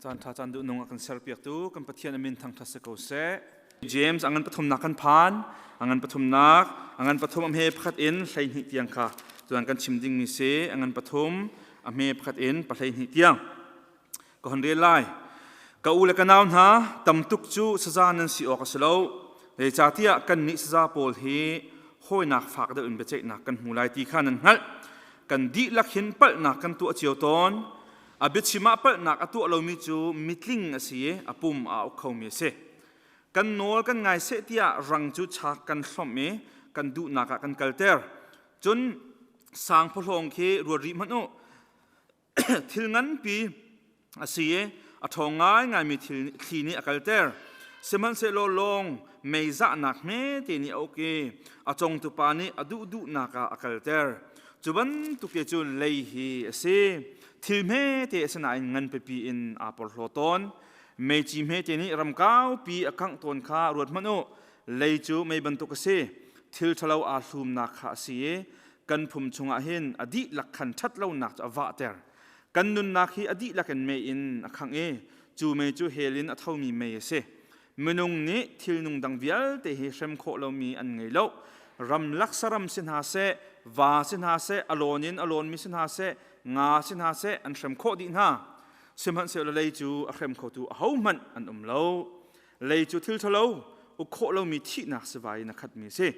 Caan ṭha caan duhnung a kan serpiaktu kan Pathian a min thangṭhat si ko seh. James a ngan pathumnak kan phan. A ngan pathumnak, a ngan pathum a hme pakhat in 12 tiang kha tuan kan chim dingmi si. A ngan pathum a hme pakhat in pa 12 tiang. Ka hon rel lai. Ka u le ka nau hna, tam tuk cu saza nan si awk a si lo. Zeicahtiah kannih saza pawl hi hawinak fak deuh in biaceihnak kan hmu lai ti kha nan hngalh. Kan dihlak hin palhnak kan tuah cio tawn. A biachim ah palhnak a tuah lomi cu mitling a si i a pum aa uk khomi a si. Kan nawl kan ngai seh tiah rang cu chak kan hlomh i kan duhnak ah kan kalter. Cun sangphawlawng khi ruat rih hmanh u. Thil nganpi a si i a ṭhawng ngaingaimi thil thli nih a kalter. Sihmanhsehlaw lawng mei zahnak hmete nih a uk i a congtu pa nih a duhduhnak ah a kalter. Cu bantuk te cu lei hi a si. Thil hmete a si nain ngan pipi in aa porhlaw tawn. Meici hmete nih ram kaupi a khangh tawn kha ruat hmanh u. Lei cu mei bantuk a si. Thil ṭhalo aa hlumnak kha a si i kan phum chungah hin a dihlak khan ṭhatlonak cu a vahter. Kan nunnak hi a dihlak in mei in a khangh i cu mei cu hell in a thomi mei a si. Minung nih thilnung dang vialte hi hrem khawh lomi an ngei lo. Ramlak saram si hna seh, va si hna seh, a lawn in a lawnmi si hna seh, nga si hna seh, an hrem khawh dih hna. Sihmanhsehlaw lei cu a hrem khotu ahohmanh an um lo. Lei cu thil ṭhalo, uk khawh lomi thihnak sivai in a khatmi a si.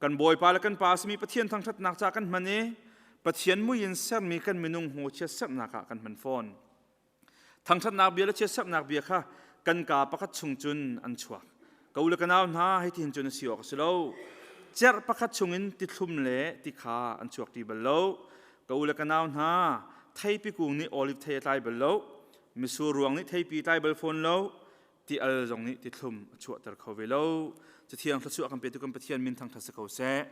Kan Bawipa le kan Pa a simi Pathian thangṭhatnak ca kan hman i Pathian mui in sermi kan minung hmu chiatserhnak ah kan hman fawn. Thangṭhatnak bia le chiatserhnak bia kha kan kaa pakhat chung cun an chuak. Ka u le ka nau hna, hitihin cun a si awk a si lo. Cerh pakhat chungin tithlum le tikha an chuak ṭi bal lo. Ka u le ka nau hna, theipi kung nih oliv thei a tlai bal lo. Mitsur ruang nih theipi tlai bal fawn lo. Ti al zong nih tithlum a chuahter kho ve lo. Cathiang thluachuah kan petu kan Pathian min thangṭhat si ko seh.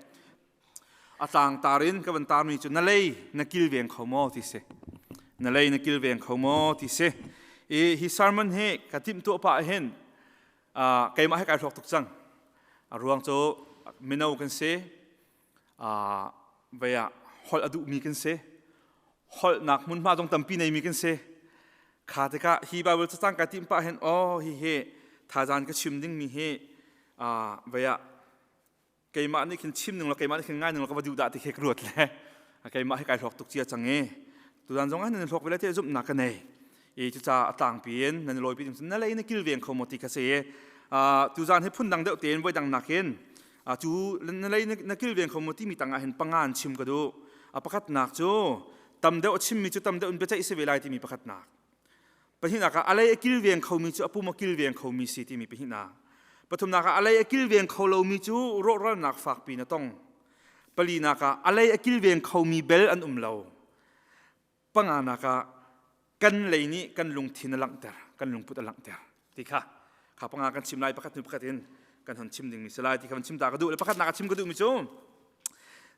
A tlangtar in ka van tarmi cu na lei na kilveng kho maw ti si. Na lei na kilveng kho maw ti si. I hi sermon hi ka timhtuah pah hin keimah he kai hluak tuk cang. A ruang cu mino kan si. Vei ah holh a duhmi kan si. Holhnak hmunhma zong tampi neimi kan si. Kha tikah hi Bible cacang ka timh pah hin oh hi hi thazaan ka chim dingmi hi vei ah keimah nih khin chim ning law keimah nih khin ngai ning law ka va duh dah ti khi ka ruat le keimah hi kai hlawk tuk cia cang i tuzan zong ah nan hlawk ve le te zumhnak ka nei i cucaah a tlangpi in nan lawipi ding na lei na kilveng kho maw ti kha si i tuzan hi phundang deuh tein voi dang nakin cu na lei na kilveng kho maw timi tangah hin panga in chim ka duh. A pakhatnak cu tam deuh a chimmi cu tam deuh in biaceih si ve lai timi pakhatnak. Pahnihnak ah a lei a kilveng khomi cu a pum a kilveng khomi si timi pahnihnak. Pathumnak ah a lei a kilveng kho lomi cu rawhralnak fakpi na tong. Palinak ah a lei a kilveng khomi bel an um lo. Panganak ah kan lei nih kan lungthin a langhter, kan lungput a langhter ti kha kha panga kan chim lai. Pakhat hnu pakhat in kan hon chim dingmi si lai ti kha kan chim ta ka duh le pakhatnak a chim ka duhmi cu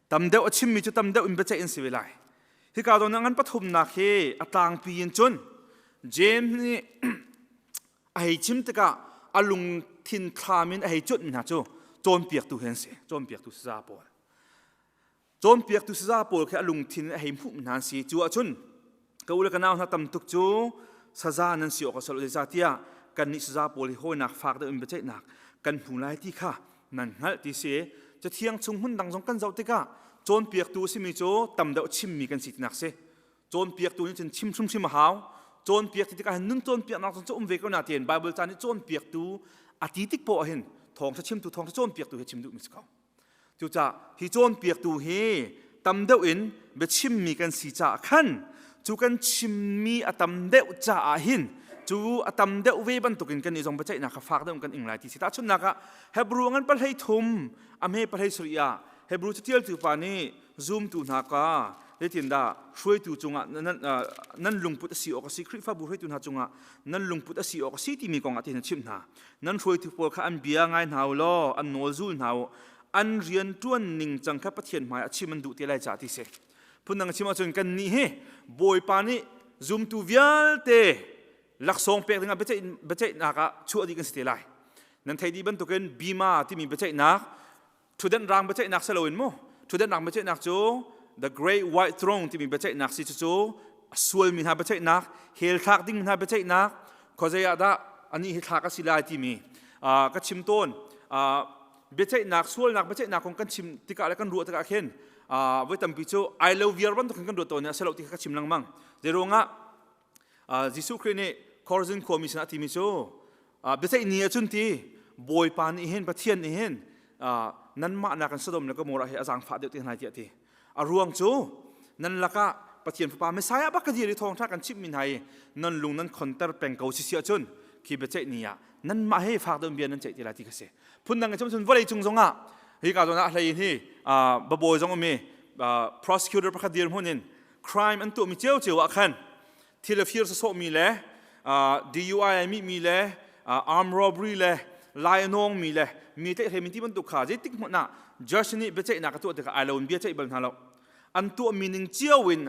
tam deuh a chimmi cu tam deuh in biaceih an si ve lai. Hika zawn ah ngan pathumnak hi a tlangpi in cun James nih a hei chim tikah a lungthin thlam in a hei cuanh hna cu cawnpiaktu hi an si. Cawnpiaktu saza pawl. Cawnpiaktu saza pawl khi a lungthin a hei hmuh hna an si. Cu ahcun ka u le ka nau hna, tam tuk cu saza nan si awk a si lo, zeicahtiah kannih saza pawl hi hawinak fak deuh in biaceihnak kan hmu lai ti kha nan hngalh ti si. Cathiang chung hmun dang zong kan zoh tikah cawnpiaktu a simi cu tam deuh chimmi kan si tinak si. Cawnpiaktu nih cun chim hrimhrim a hau. Cawnpiak ti tikah hin nun cawnpiaknak zong cu um ve ko na tiin Bible ca nih cawnpiaktu a ti tik poah hin thawngṭha chimtu, thawngṭha cawnpiaktu hi chim duhmi si ko. Cucaah hi cawnpiaktu hi tam deuh in biachimmi kan si caah khan cu kan chimmi a tam deuh caah hin cu a tam deuh ve bantukin kan i zong biaceihnak kha fak deuh in kan ing lai ti si. Tahchunhnak ah Hebrew ngan 13 a hme 17 ah Hebrew catialtu pa nih zumtu hna ka zeitindah hruaitu cungah nan lungput a si awk a si, Khrihfabu hruaitu hna cungah nan lungput a si awk a si timi kong ah tin a chimh hna. Nan hruaitu pawl kha an bia ngai hna u law an nawl zul hna u, an rian ṭuan ning cang kha Pathian hmai a chim an duh te lai ca ti si. Phundang chim ahcun kan nih hi Bawipa nih zumtu vialte laksawng pek dingah biaceihnak ah chuah dih kan si te lai. Nan theih dih bantukin bima timi biaceihnak, ṭhutdenh rang biaceihnak si loin mu, ṭhutdenh rang biaceihnak cu the great white throne timi biaceihnak si. Cucu a sualmi hna biaceihnak, hell thlak ding hna biaceihnak, khuazei ah dah anih hi thlak a si lai timi ka chim tawn. Biaceihnak, sualnak biaceihnak kong kan chim tikah le kan ruah tikah khin voi tampi cu ai lo viar bantuk in kan ruat tawn i a si lo ti kha ka chim lengmang. Zeiruangah Jesuh Khrih nih Khorazin khuami sinah a timi cu biaceih ni ahcun ti Bawipa nih hin Pathian nih hin nanmah nakin Sodom le Gomorrah hi a zaangfah deuh te hna tiah a ti. A ruang cu nan lakah Pathian Fapa Messiah bak ka dir i thawngṭha kan chimhmi hna i nan lung nan khonter peng ko si si ahcun khi biaceih ni ah nanmah he fak deuh bia nan ceih te lai ti kha si. Phundang in cun vawlei cung zongah hi ka zawn ah hlei in hi babawi zong um i prosecutor pakhat dirhmun in crime an tuahmi ciocio ah khan thil a fir sawsawhmi le DUI ai mihmi le arm robbery le lai a nawngmi le mi tlaihhrem ti bantuk kha zeitik hmanh ah judge nih biaceihnak a tuah tikah ai lo in bia ceih bal hna lo. An tuahmi ning cio in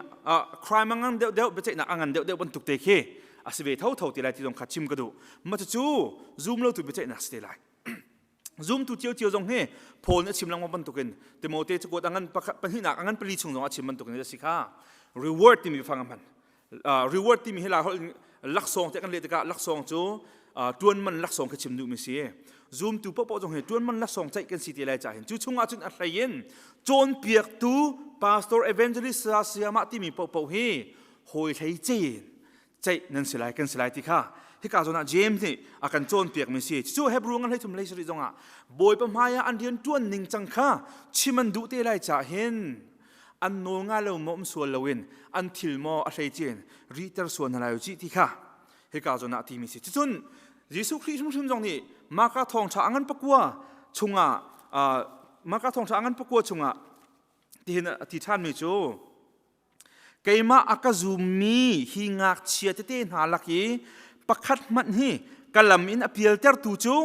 crime a ngan deuhdeuh, biaceihnak a ngan deuhdeuh bantuk te khi a si ve thotho ti lai ti zong kha chim ka duh. Mah cucu zum lo tu biaceihnak si te lai. Zumtu ciocio zong hi Paul nih a chim lengmang bantukin Timote cakuat a ngan pahnihnak a ngan pali chung zong a chim bantukin a si kha. Reward timi biafang a hman. Reward timi hi lai holh in laksawng tiah kan leh tikah laksawng cu tuan man laksawng khi chim duhmi si. Zumtu paohpaoh zong hi tuan man laksawng ceih kan si te lai ca hin cu chungah cun a hlei in cawnpiaktu pastor evangelist sayamah timi paohpaoh hi hawi hlei cein ceih nan si lai kan si lai ti kha hika zawn ah James nih a kan cawnpiak mi si. Cu Hebrew ngan hlei thum hlei sarih zongah Bawipa hmai ah an rian ṭuan ning cang kha chim an duh te lai cah hin an nawl ngai lo maw um sual loin an thil maw a hlei cin rihter sual hna lai u cih ti kha hika zawn ah ti mi si. Cucun Jesuh Khrih hrimhrim zong nih Marka thawngṭha a ngan pakua chungah Marka thawngṭha a ngan pakua chungah tihin a ti ṭhan mi cu Keimah a ka zummi hi ngakchia tete hna lak i pakhat hmanh hi ka lam in a pialtertu cu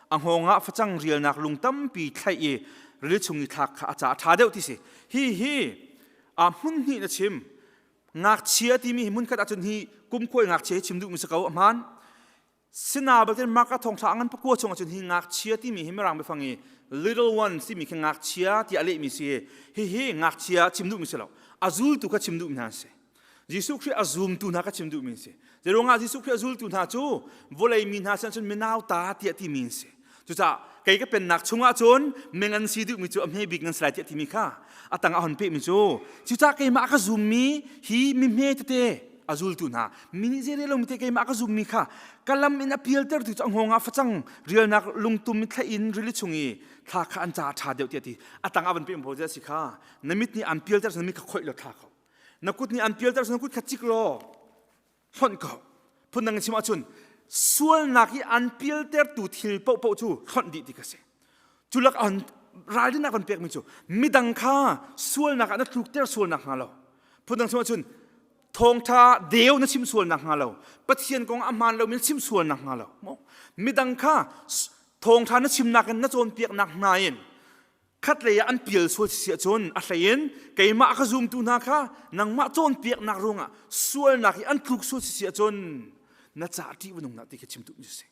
a hngawng ah facang rialnak lung tampi thlaih i rili chung i thlak kha a ca a ṭha deuh ti si. Hi hi a hmun hnih na chim. Ngakchia timi hi hmunkhat ahcun hi kumkhua i ngakchia hi chim duhmi si ko a hmaan. Sina batin Marka thawngṭha a ngan pakua chung ahcun hi ngakchia timi hi Mirang biafang i little ones timi khi ngakchia tiah a lehmi si. Hihi ngakchia chim duhmi si lo. A zultu kha chim duhmi hna an si. Jesuh Khrih a zumtu hna kha chim duhmi an si. Zeiruangah Jesuh Khrih a zultu hna cu vawlei mi hna sin cun minauta tiah timi an si. Cucaah kei ka pennak chungah cun mingan si duhmi cu a hme bik nan si lai tiah timi kha a tang ah hon pehmi cu cucaah keimah ka zummi hi mi hme tete a zultu hna mi nih zei rel lomi te keimah ka zummi kha ka lam in a pialtertu cu a hngawng ah facang rialnak lungtum thlaih in rili chung i thla kha an ca ṭha deuh tiah ti a tang ah van peh mo si kha na mit nih an pialter na mit kha khoih law thla ko na kut nih an pialter na kut kha cik law hlonh ko. Phundang in chim ahcun sualnak i an pialtertu thil paohpaoh cu hlonh dih ti ka si. Cu lak an ralrinnak kan pekmi cu midang kha sualnak ah na tlukter sualnak hnga lo. Phundang chim ahcun thawngtha deu na chim sualnak hnga lo. Pathian kong a hmaan lomi na chim sualnak hnga lo. Midang kha thawngtha na chimnak in na cawnpiaknak hna in khatlei ah an pial sual si ahcun a hlei in keimah a ka zumtu hna kha nangmah cawnpiaknak ruangah sualnak i an tluk sual si ahcun na ca ṭih va nung dah ti khi chim duhmi si.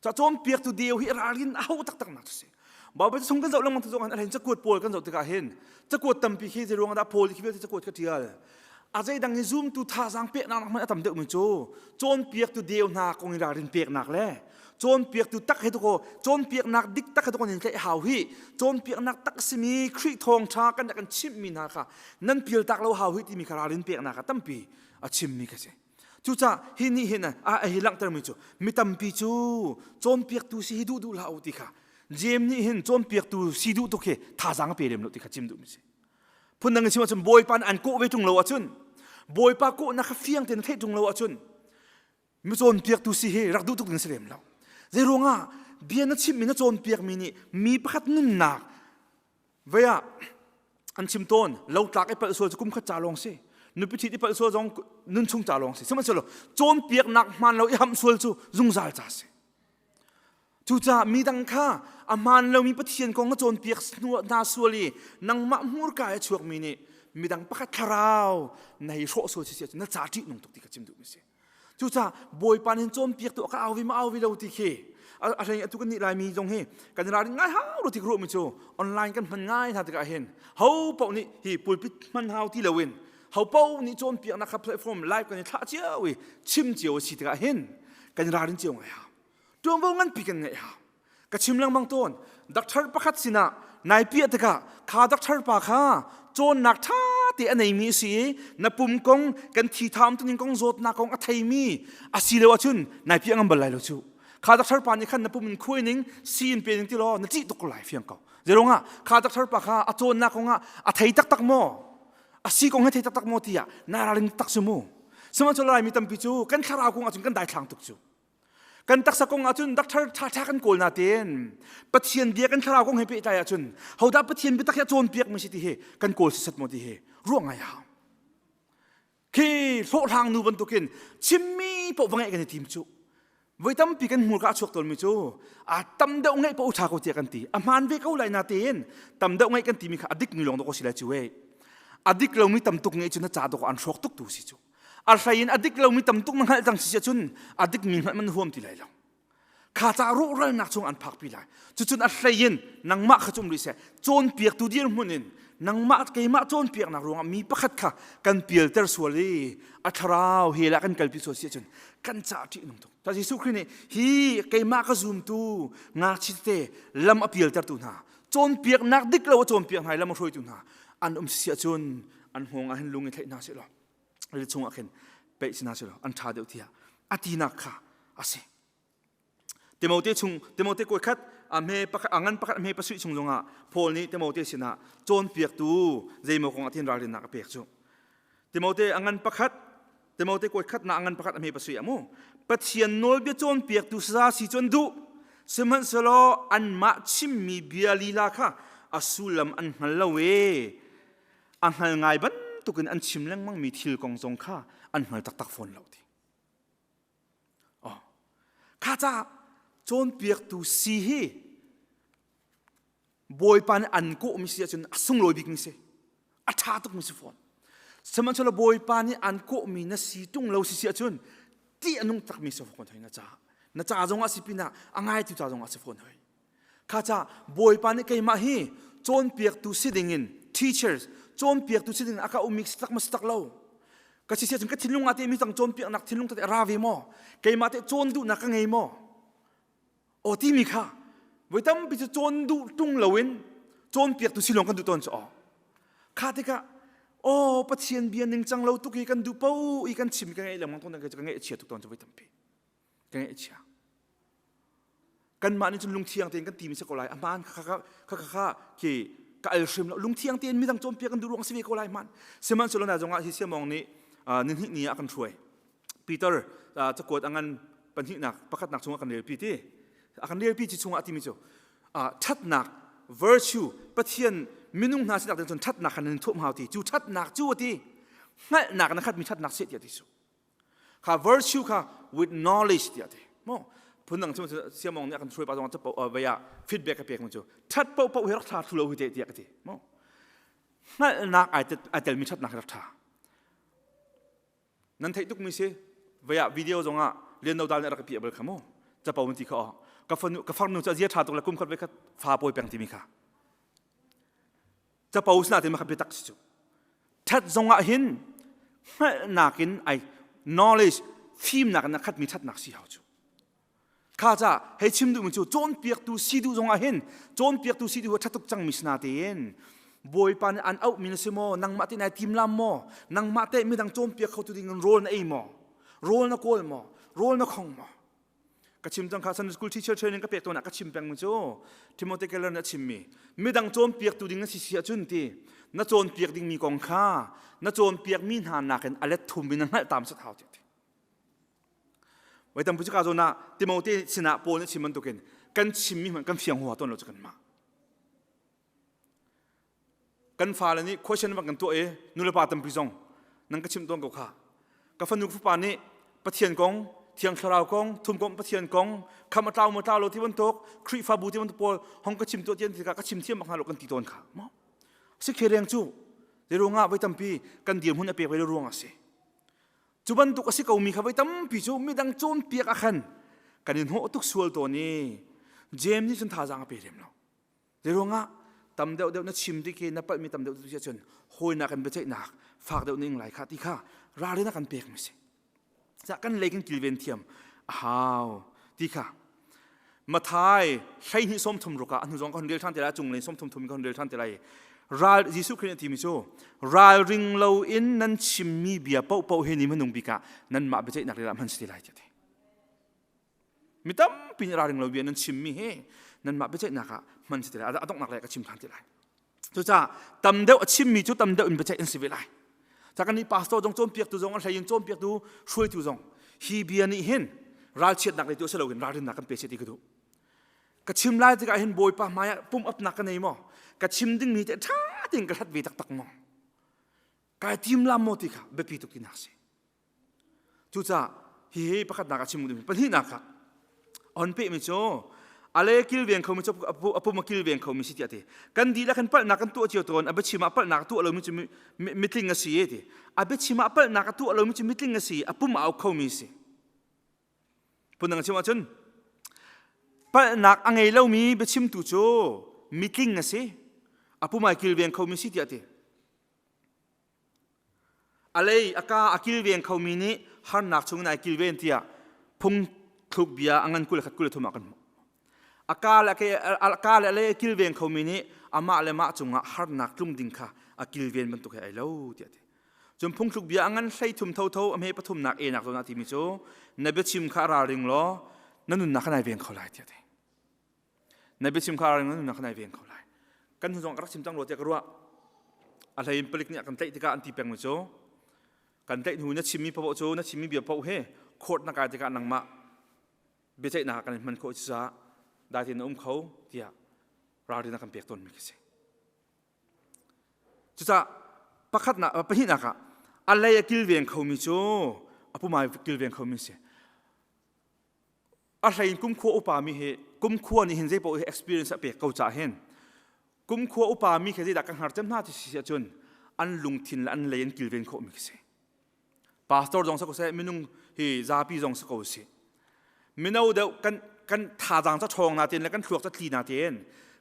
Ca cawnpiaktu deu hi ralrin a hau taktak nak si. Baibal chung kan zoh lengmang zong a hlein cakuat pawl kan zoh tikah hin cakuat tampi khi zei ruangah dah Paul khi vialte cakuat ka ṭial a zeidang i zumtu thazaang peknak hmanh a tam deuhmi cu cawnpiaktu deu hna kong i ralrin peknak le cawnpiaktu tak he tuko cawnpiaknak dik tak he tuko nan tlaih hau hi cawnpiaknak tak simi Khrih thawngṭha kan kan chimhmi hna kha nan pialtak lo hau hi timi kha ralrin peknak a tampi a chimmi kha si. Cucaah hi nih hin a hi langhtermi cu mi tampi cu cawnpiaktu si hi duh duh hlah u ti kha Jeim nih hin cawnpiaktu si duh tuk hi thazaang a pe lem lo ti kha chim duhmi si. Phundang in chim ahcun Bawipa nih an kawh ve ṭung lo ahcun Bawipa kawhnak kha fiang tein theih ṭung lo ahcun mi cawnpiaktu si hi rak duh tuk ding si lem lo. Zeiruangah bia na chimmi na cawnpiakmi nih mi pakhat nunnak vei ah an chim tawn lo tlak i palh sual cu kum khat ca lawng si, nupi ṭhit i palh sual zong nun chung ca lawng si, sihmanhsehlaw cawnpiaknak hmaan lo i hamh sual cu zungzal ca si. Cucaah midang kha a hmaan lomi Pathian kong na cawnpiak hna sual i nangmah hmurka i a chuakmi nih midang pakhat thlarau na hei hrawh sual si ahcun na ca ṭihnung tuk ti kha chim duhmi si. Cucaah Bawipa nih cawnpiak tu a ka au vi ma au vi lo ti khi a hlei atu kan nih Laimi zong hi kan i ralrin ngai hau lo ti ka ruahmi cu online kan hman ngai hna tikah hin ho paoh nih hi pulpit hman hau ti loin. Hopo nih cawnpiaknak kha platform live kan i thlah cio i chim cio a si tikah hin kan i ralrin cio ngai hau. Ṭuanvo nganpi kan ngeih hau. Ka chim lengmang tawn. Doctor pakhat sinah nai piah tikah kha doctor pa kha cawnnak ṭha te a neimi a si i na pum kong kan thi tham tuning kong zawtnak kong a theimi a si lo ahcun nai piah ngam bal lai lo cu. Kha doctor pa nih khan na pum in khuai ning si in pe ning ti law na ṭih tuk ko lai fiang ko. Zeirungah kha doctor pa kha a cawnnak kong ah a thei taktak maw? A si kong he thei taktak maw tiah na ralring tak su mu. Sihmanhsehlaw Laimi tampi cu kan thlarau kong ahcun kan daithlang tuk cu. Kan taksa kong ahcun doctor ṭhaṭha kan kawl natein Pathian bia kan thlarau kong he pehtlai ahcun hodah Pathian biatak hi a cawnpiak mi si ti hi kan kawl sisat maw ti hi ruah ngai a hau. Khi hlawhhlang nu bantukin chimmi paoh va ngeih kan i tim cu. Voi tampi kan hmurka a chuak tawnmi cu a tam deuh ngeih paoh ṭha ko tiah kan ti. A hmaan ve ko lai natein tam deuh ngeih kan timi kha a dikmi lawng dawk a si lai cu ei. A dik lomi tam tuk ngeih cu na ca dawk an hrawk tuk tu si cu. A hlei in a dik lomi tam tuk na hngalh cang si ahcun a dikmi hngalh man huam ti lai lo. Kha ca rawhralnak chung an phakpi lai. Cucun a hlei in nangmah kha cum rih seh. Cawnpiaktu dirhmun in nangmah keimah cawnpiaknak ruangah mi pakhat kha kan pialter sual i a thlarau he lah kan kalpi sual si ahcun kan ca ṭih nung tuk. Ta Jesuh Khrih nih hi keimah ka zumtu ngakchia tete lam a pialtertu hna cawnpiaknak dik lo a cawnpiak hna i lam a hruaitu hna an um si ahcun an hngawng ah hin lung i thlaih hna seh law rili chungah khin peih si hna seh law an ṭha deuh tiah a tinak kha a si. Timote chung Timote kawi khat a hme pakhat a ngan pakhat a hme pasarih chung zongah Paul nih Timote sinah cawnpiaktu zeimaw kong ah tin ralrinnak a pek cu. Timote a ngan pakhat Timote kawi khat na a ngan pakhat a hme pasarih ah mu Pathian nawlbia cawnpiaktu saza si cu an duh sihmanhsehlaw anmah chimmi bia lila kha a sullam an hngal lo e a hngal ngai bantukin an chim lengmangmi thil kong zong kha an hngal taktak fawn lo ti. Oh. Kha ca cawnpiaktu si hi Bawipa nih an kawhmi si ahcun a sunglawi bikmi si. A ṭha tukmi si fawn. Sihmanhsehlaw Bawipa nih an kawhmi na si ṭung lo si si ahcun ṭih a nung takmi si fawn hoi na ca. Na ca zongah si pinah a ngaitu ca zongah si fawn hoi. Kha ca Bawipa nih keimah hi cawnpiaktu si dingin teachers cawnpiaktu si dingin a ka ummi si tak ma si tak lo. Ka si cun ka thinlung ah te mi tang cawnpiaknak thinlung tete a ra ve maw? Keimah te cawn duhnak ka ngei maw? Aw timi kha voi tampi cu cawn duh tung loin cawnpiaktu si lawng kan duh tawn cu aw. Kha tikah aw Pathian bia ningcang lo tuk i kan duh po i kan chim ka ngeih lengmang tawn ka ngeih a chia tuk tawn cu voi tampi. Ka ngeih a chia. Kanmah nih cun lungthiang tein kan timi si ko lai. A hmaan kha kha kha kha khi ka al hrim lo. Lungthiang tein midang cawnpiak kan duh ruang si ve ko lai hmaan. Sihmanhsehlaw na zongah hi siamawng nih nihnih ni ah kan hruai. Peter cakuat a ngan pahnihnak pakhatnak chungah kan relpi ti. A kan relpi ci chungah timi cu ṭhatnak virtue Pathian minung hna sinak ding cun ṭhatnak khan nan thuam hau ti. Cu ṭhatnak cu a ti. Hngalhnak na khatmi ṭhatnak seh tiah ti su. Kha virtue kha with knowledge tiah ti mo phundang cu siamong nih a kan hruai pa zong capo vei ah feedback ka pek mu cu that po po hi rak tha thlu lo hi te tiah ka ti mo hngalhnak ai telmi thatnak hi rak tha nan theih tuk mi si vei ah video zong ah lian no dal nih rak pi bal kha mu capo mun ti kha ka fanu ka farnu cu azia tha tuk le kum khat ve khat fa pawi peng timi kha Capo sinain ma kha biatak si cu. Ṭhat zongah hin hngalhnak in ai knowledge fimnak in a khatmi ṭhatnak si hau cu. Kha ca hei chim duhmi cu cawnpiaktu si duh zongah hin cawnpiaktu si duh a ṭha tuk cangmi sina tein Bawipa nih an auhmi na si maw nangmah te nai tim lam maw nangmah te midang cawnpiak khotu ding in rawl na ei maw rawl na kawl maw rawl na khong maw Ka chim cang kha Sunday school teacher training ka pek tawn ah ka chim peng cu Timothy Keller nih a chimmi midang cawnpiaktu ding na si si ahcun ti na cawnpiak dingmi kong kha na cawnpiakmi hna nakin a let thum in na hngalh tam sat hau ti. Voi tampi cu ka zawn ah Timote sinah Paul nih a chim bantukin kan chimmi hmanh kan fiang hua tawn lo cu kanmah. Kan fale nih question bang kan tuah i nulepa tampi zong nan ka chimh tawn ko kha. Ka fanu ka fapa nih Pathian kong, Thiang Thlarau kong, thumkomh Pathian kong, kham a tlau maw tlau lo ti bantuk, Khrihfabu ti bantuk pawl hong ka chim tuah ti tikah ka chim thiam bak hna lo kan ti tawn kha. Maw? Si khe reng cu zei ruangah voi tampi kan dirhmun a pek ve lo ruang a si. Cu bantuk a si komi kha voi tampi cu midang cawnpiak ah khan kan i hnawh tuk sual tawn i James nih cun thazaang a pe lem lo. Zeiruangah? Tam deuh deuh na chim tik i na palhmi tam deuh deuh cun hawinak in biaceihnak fak deuh ning lai kha ti kha ralrin a kan pek mi si. Cah kan lei kan kilven thiam a hau ti kha Mathai 12 sawmthum ruk ah a hnu zong ka hun rel ṭhan te lai cung lei sawmthum thum ka hun rel ṭhan te lai. Ral Jesuh Khrih nih a timi cu ralring loin nan chimmi bia paohpaoh hi ni hmanung bik ah nanmah biaceihnak lila hman si te lai tiah ti. Mi tampi nih ralring lo bia nan chimmi hi nanmah biaceihnak ah hman si te lai. A donghnak lei ka chim ṭhan te lai. Cucaah tam deuh a chimmi cu tam deuh in biaceih an si ve lai. Ca kan nih pastor zong cawnpiaktu zong a hlei in cawnpiaktu hruaitu zong hi bia nih hin ralchiatnak lei tu si loin ralrinnak kan pe seh ti ka duh. Ka chim lai tikah hin Bawipa hmai ah pum apnak ka nei maw? Ka chim dingmi te ṭha tein ka hlat ve taktak maw? Kai tim lam maw ti kha biapi tuk tinak si. Cucaah hihi pakhatnak a chim duhmi pahnihnak ah on pehmi cu a le kilveng khomi cu a pum a kilveng khomi si tiah ti. Kan dihlak hin palhnak kan tuah cio tawn a biachim ah palhnak a tuah lomi cu mitling a si e ti. A biachim ah palhnak a tuah lomi cu mitling a si a pum a uk khomi si. Phundang chim ahcun palhnak a ngei lomi biachimtu cu mitling a si a pum ai kilveng khomi si tiah ti. A lei a ka a kilveng khomi nih harnak chungin ai kilven tiah phungthluk bia a ngan 21 23 ah kan hmuh. A ka le a ka le a lei a kilveng khomi nih amah le mah cungah harnak tlung ding kha a kilven bantuk he ai lo tiah a ti. Cun phungthluk bia a ngan 13 thotho a hme pathumnak enak zawn ah timi cu na biachim kha ralring law na nunnak kha nai veng kho lai tiah a ti. Na biachim kha ralring na kan ai veng kho lai. Kan hnu zong ka rak chim cang rua tiah ka ruah. A hlei in palik nih a kan tlaih tikah an ti peng mi cu kan tlaih hnu na chimmi paoh cu na chimmi bia paoh he court na kai tikah nangmah biaceihnak kan in hman khawh cucaah dai tein na um kho tiah ralrin a kan pek tawnmi khi si. Cucaah pakhatnak pahnihnak ah a lei a kilveng khomi cu a pumai kilveng khomi si. A hlei in kumkhua upa mi hi kumkhua nih hin zeipaoh hi experience a pek ko caah hin kumkhua upa mi khi zeidah ka hngar cem hna ti si ahcun an lungthin le an lei an kilven khawh mi khi si. Pastor zong si ko seh, minung hi zapi zong si ko si. Mino deuh kan kan thazaang ca ṭhawng na tein le kan thluak ca tli na tein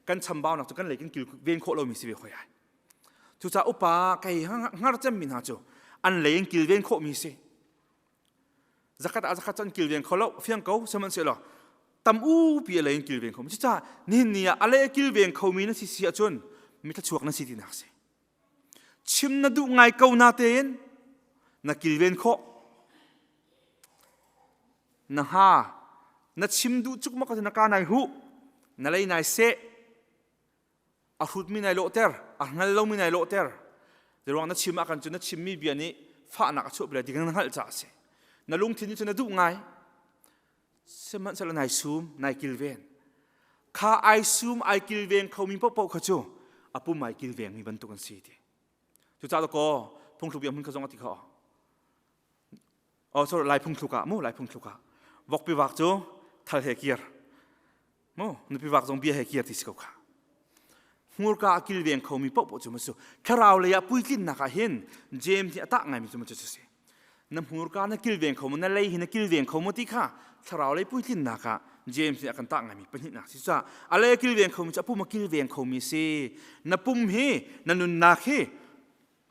kan chambaunak cu kan lei kan kilven khawh lomi si ve hoi ai. Cucaah upa kei hngar cemmi hna cu an lei an kilven khawhmi si. Zakhat ah zakhat can kilveng kho lo fiang ko sihmanhsehlaw tam u pi a lei in kilveng kho cucaah nihin ni ah a lei a kilveng khomi na si si ahcun mi thluachuak na si tinak si chim na duh ngai ko na tein na kilven khawh na ha na chim duh cuk mak na ka nai huh na lei nai seh A hrutmi nai lawhter, a hngal lomi nai lawhter. Zeiruang na chim ah kan cu na chimmi bia nih fahnak a chuahpi lai ti kan hngalh caah a si. Na lungthin nih cun na duh ngai. Sihmanhsehlaw nai sum, nai kilven. Kha ai sum, ai kilveng khomi paohpaoh kha cu a pum ai kilvengmi bantuk an si ti. Cucaah kaw phungthluk bia hmun kha zong a ti kho. Oh sorry, lai phungthluk ah mu, lai phungthluk ah. Vokpi vak cu thal he kir. Mu nupi vak zong bia he kir ti si ko kha. Hmurka a kilveng khomi paohpaoh cu masu thlarau lei ah puitlinnak ah hin James nih a tah ngaimi cu macu si. Na hmurka na kilveng kho mu na lei hi na kilveng kho mu ti kha thlarau lei puitlinnak ah James nih a kan tah ngaimi pahnihnak si cuah a lei a kilveng khomi cu a pum a kilveng khomi si. Na pum hi na nunnak hi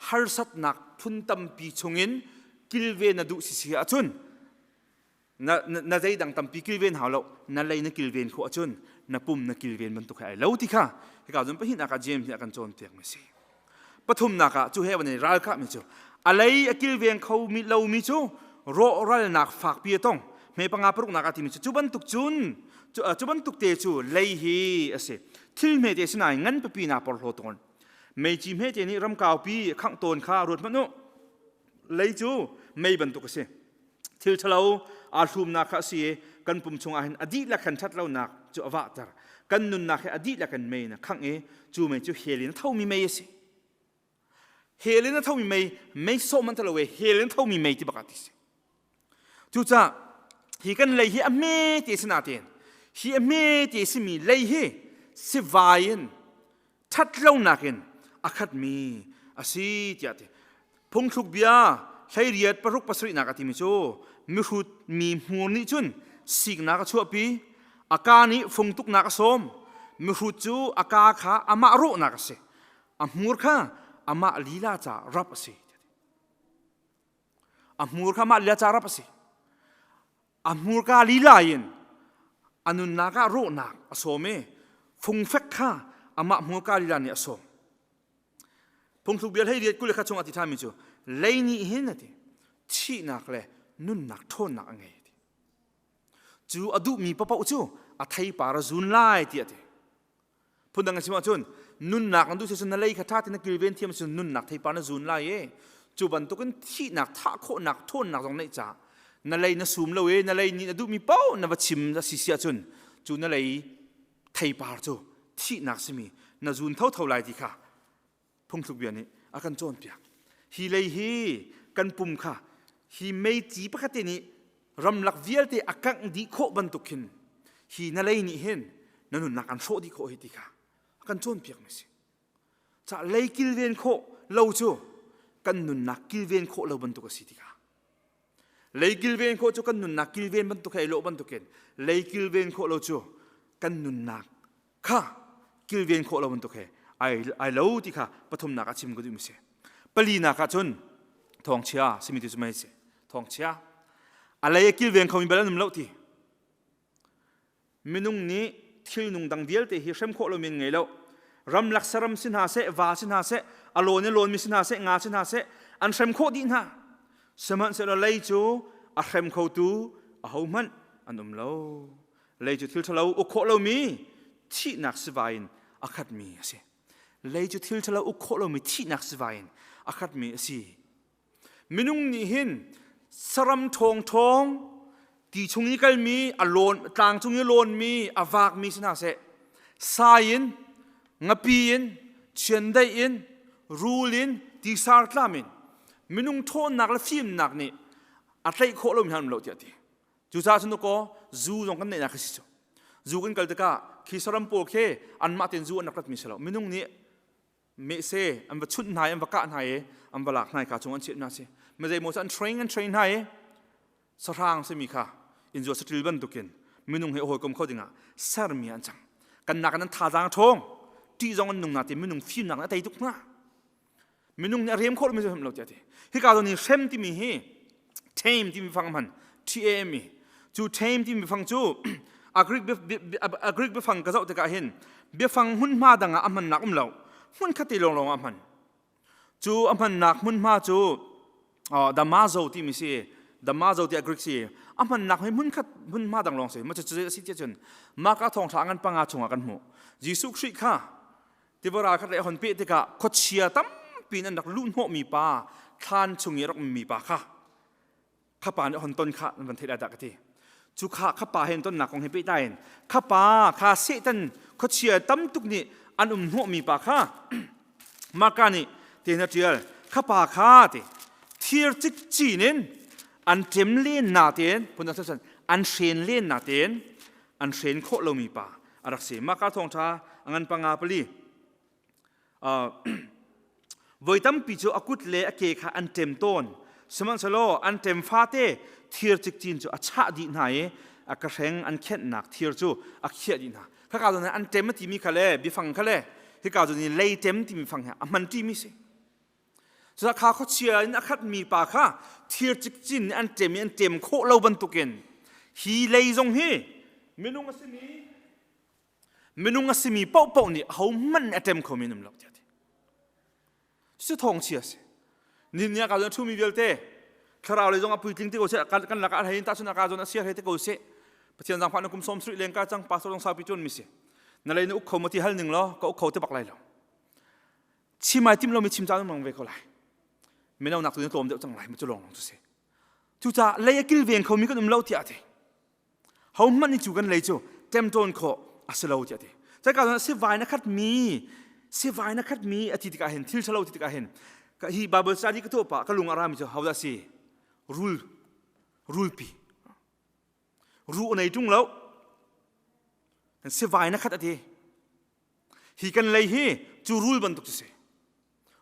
harsatnak phun tampi chungin kilven na duh si si ahcun na, na, na zeidang tampi kilven hau lo na lei na kilven khawh ahcun na pum na kilven bantuk he ai lo ti kha hika cun pahnihnak ah James nih a kan cawnpiak mi si pathumnak ah cu he van i ralkah mi cu a lei a kilveng kho mi lomi cu rawhralnak fakpi a tong hme panga paruknak ah timi cu cu bantuk cun cu bantuk te cu lei hi a si thil hme te sinain ngan pipi na porhlaw tawn meici hme te nih ramkaupi khangh tawn kha ruat hmanh u lei cu mei bantuk a si Thil ṭhalo aa hlumnak kha a si i kan pum chungah hin a dihlak khan ṭhatlonak cu a vahter. Kan nunnak hi a dihlak in mei in a khangh i cu mei cu hell in a thomi mei a si. Hell in a thomi mei, mei sawh man lo e hell in a thomi mei ti bak ah ti si. Cucaah hi kan lei hi a hme te si natein hi a hme te simi lei hi sivai in ṭhatlonak in a khatmi a si tiah a ti. Phungthluk bia 18 paruk pasarihnak a timi cu mihrut mi hmur nih cun siknak a chuahpi, a ka nih fungtuknak a sawm. Mihrut cu a kaa kha amah rawhnak a si. A hmur kha amah lila ca rap a si. A hmur kha amah lila ca rap a si. A hmurka lila in a nunnak ah rawhnak a sawm i fungfek kha amah hmurka lila nih a sawm. Phungthluk bia hlei riat kul le khat chungah ti ṭhanmi cu lei nih hin a ti thihnak le nunnak ṭhawnnak a ngei a ti. Cu a duhmi paoh cu a theipar a zun lai tiah a ti. Phundang in chim ahcun nunnak na duh si na lei kha ṭha tein na kilven thiam cun nunnak theipar na zun lai i cu bantukin thihnak thah khawhnak ṭhawnnak zong neih caah na lei na sum lo i na lei nih na duhmi paoh na va chim a si si ahcun cu na lei theipar cu thihnak simi na zun thotho lai ti kha phungthluk bia nih a kan cawnpiak. Hi lei hi kan pum kha hi meici pakhat te nih ramlak vialte a kangh dih khawh bantuk khin hi na lei nih hin na nunnak an hrawh dih khawh hi ti kha a kan cawnpiak mi si. Ca lei kilven khawh lo cu kan nunnak kilven khawh lo bantuk a si ti kha. Lei kilven khawh cu kan nunnak kilven bantuk he i lawh bantukin lei kilven khawh lo cu kan nunnak kha kilven khawh lo bantuk he ai lo ti kha pathumnak ah chim ka duhmi si. Palinak ah cun thawngchia simi tu cu mei si. Thawngchia a lei a kilveng khomi bal an um lo ti. Minung nih thilnung dang vialte hi hrem khawh lomi an ngei lo. Ramlak saram si hna seh, va si hna seh, a lawn i lawnmi si hna seh, nga si hna seh, an hrem khawh dih hna. Sihmanhsehlaw lei cu a hrem khotu ahohmanh an um lo. Lei cu thil ṭhalo uk khawh lomi thihnak sivai in a khatmi a si. Lei cu thil ṭhalo uk khawh lomi thihnak sivai in a khatmi a si. Minung nih hin saram ṭhawngṭhawng ti chung i kalmi, a lawn, tlang cung i lawnmi, a vakmi si hna seh, sai in, ngapi in, chiandeih in, rul in, tisar tlam in, minung ṭhawnnak le fimnak nih a tlaih khawh lomi hna an um lo tiah a ti. Cucaah cun kaw zu zong kan neihnak khi si cu. Zu kan kal tikah khi saram pawl khi anmah tein zu an rak ratmi si lo. Minung nih mehse an va chunh hna i an va kah hna i an va lak hna i ka chung an chiah hna si mizei maw cu an train an train hna i sahrang simi kha inzua saṭil bantukin minung he hawikom kho dingah sermi an cang kan nak an thazaang ṭhawng ṭih zong an nung na ti minung fimnak a tei tuk hna minung nih a rem khawh lomi cu lo tiah ti hika zawn i hrem timi hi tame timi fang hman T A M E cu tame timi fang cu a Greek a Greek biafang ka zoh tikah hin biafang hmunhma dang ah a hmannak um lo hmun khat te lawnglawng ah a hman cu a hmannak hmunhma cu damazo timi si damazo ti a Greek si a hmannak hi hmun khat hmunhma dang lawng si ma cu a si tiah cun maka thawngtha ngan panga chungah kan hmuh Jesuh Khrih kha tiva ral khat le hon peh tikah khuachia tampi in an rak luh hnawhmi pa thlan chung i rak ummi pa kha kha pa nih hon ton kha nan van theih lai dah ka ti cu kha kha pa he tonnak kong he pehtlai in kha pa kha Satan khuachia tam tuk nih an um hnawhmi pa kha Marka nih te na tial kha pa kha ti thir cikcin in an ṭem len na tein phun dang an hren len na tein an hren khawh lomi pa a rak si Marka thawngṭha a ngan panga pali voi tampi cu a kut le a ke kha an ṭem tawn sihmanhsehlaw an ṭem fate thir cikcin cu a chah dih hna i a ka hreng an khenhnak thir cu a khiah dih hna khaka zawn an ṭem a timi kha le biafang kha le hika zawn i lei ṭem timi fang he a hman ṭimi si Cucaah kha khuachia in a khatmi pa kha thir cikcin nih an ṭem i an ṭem khawh lo bantukin hi lei zong hi minung a simi minung a simi paohpaoh nih ahohmanh nih a ṭem khomi an um lo tiah a ti. Cucu thawngchia a si. Nin ni ah ka zawn a ṭhumi vialte thlarau lei zong a puitling ti ko seh kan lakah a hlei in tahchun ah ka zawn a sia hlei te ko seh Pathian zaangfah na kum 70 leng ka cang pastor zong saupi ṭuan mi si na lei na uk kho ma ti hal ning law ka uk kho te bak lai lo chim ai tim lomi chim caan mang ve ko lai mino nak tu na tlawm deuh cang lai ma cu lawng lawng cu si cucaah lei a kilveng khomi kan um lo tiah a ti ho hmanh nih cu kan lei cu ṭemṭawn khawh a si lo tiah a ti caka cun sivai na khatmi sivai na khatmi a ti tikah hin thil ṭhalo ti tikah hin hi Bible study ka tuah pah ka lung a rami cu hodah si rul rulpi ruh nei ṭung lo sivai na khat a ti Hi kan lei hi cu rul bantuk cu si.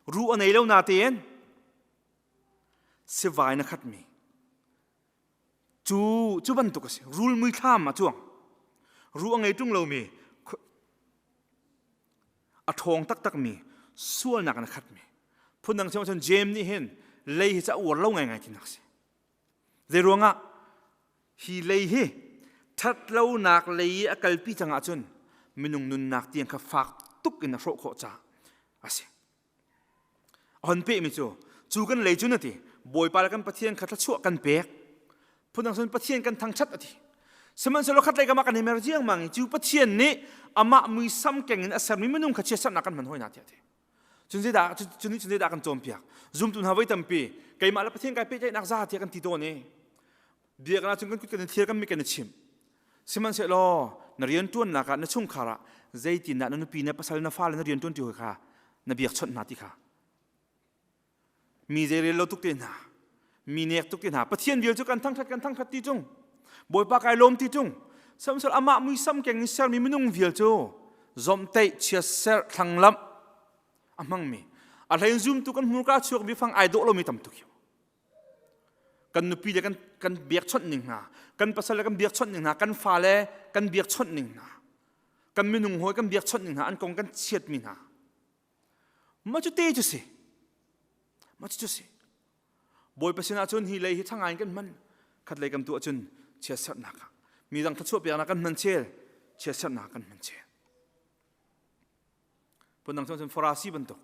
Ruh a nei lo natein sivai na khatmi cu cu bantuk a si. Rul muithlam a cuang. Ruh a ngei ṭung lomi. A ṭhawng taktakmi sualnak in a khatmi. Phundang chim ahcun James nih hin lei hi ca uar lo ngaingai tinak si. Zei ruangah hi lei hi ṭhatlonak lei i a kalpi cang ahcun minung nunnak tiang kha fak tuk in a hrawh khawh caah a si. A hon pehmi cu cu kan lei cu na ti Bawipa le kan Pathian kha thluachuah kan pek phundang cun Pathian kan thangṭhat a ti sihmanhsehlaw khatlei kam ah kan i mer riangmang i cu Pathian nih amah muisam keng in a sermi minung kha chiatserhnak kan hman hoi hna tiah a ti cun zeidah cun nih cun zeidah kan cawnpiak zumtu hna voi tampi keimah le Pathian kai pehtlaihnak za tiah kan ti tawn i biakinn ah cun kan kut kan i thlir kan mit kan i chim sihmanhsehlaw na rianṭuannak ah na chungkhar ah zeitindah na nupi na pasal na fale na rianṭuanṭi hawi kha na biakchawnh hna ti kha mi zei rel lo tuk te hna mi nek tuk te hna Pathian vial cu kan thangṭhat kan thangṭhat ti ṭung Bawipa kai lawm ti ṭung samsal amah muisam keng in sermi minung vial cu zomhteih chiatserh thlanglamh a hmangmi a hlein zumtu kan hmurka chuakmi fang ai dawh lomi tam tuk hi Kan nupi le kan, kan biakchawnh ning hna, kan pasal le kan biakchawnh ning hna, kan fale kan biakchawnh ning hna, kan minung hawi kan biakchawnh ning hna, an kong kan chiatmi hna. Mah cu te cu si. Mah cu si. Bawipa sinah cun hi lei hi thangai in kan hman. Khat lei kam tu ahcun chiatserhnak ah mi dang thluachuah peknak kan hman chel, chiatserhnak kan hman chel. Phundang cun Farasi bantuk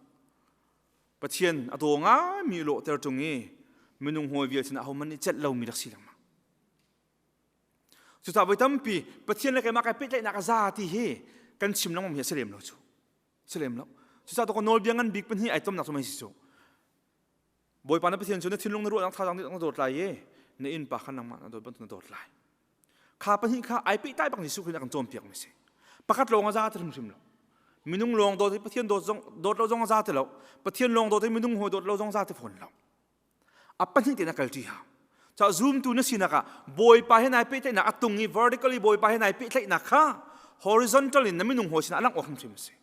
Pathian a daw ngaimi lawhter ṭung i minung hawi vial sinah ahohmanh nih celh lomi rak si lengmang. Cucaah voi tampi Pathian le keimah kai pehtlaihnak a za ti hi kan chim lengmang hi a si lem lo cu. Si lem lo. Cucaah to nawlbia ngan bik pahnih ai tomnak cu mei si cu. Bawipa na Pathian cu na thinlung na ruahnak thazaang nih na dawt lai i na innpa kha nangmah na dawt bantuk na dawt lai. Kha pahnih kha ai pehtlai bak Jesuh Khrih nih a kan cawnpiak mi si. Pakhat lawng a za ti hrimhrim lo. Minung lawng dawt i Pathian dawt zong dawt lo zong a za ti lo. Pathian lawng dawt i minung hawi dawt lo zong za ti fawn lo. A pahnih tein a kal ṭi hau. Ca zumtu na sinak ah Bawipa he nai pehtlaihnak a tung i vertically Bawipa he nai pehtlaihnak kha horizontal in na minung hawi sinah a langh awk hrimhrim a si.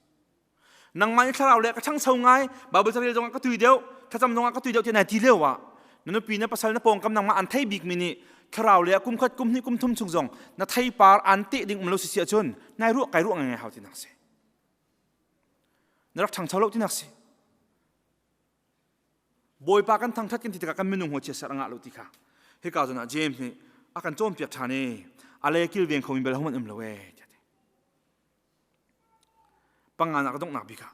Nangmah nih thlarau le ka ṭhangcho ngai Bible carel zongah ka tui deuh thlacam zongah ka tui deuh ti nai ti lio ah na nupi na pasal na pawngkam nangmah an thei bikmi nih thlarau le kum khat kum hnih kum thum chung zong na theipar an teh ding um lo si si ahcun nai ruah kai ruah ngai hau ti nak si na rak ṭhangcho lo ti nak si Bawipa kan thangṭhat kan ti tikah kan minung hawi chiatserh a ngah lo ti kha hika zawn ah James nih a kan cawnpiak ṭhan i a le kilveng khomi bel hohmanh um lo ee tiah ti. Panganak a donghnak bik ah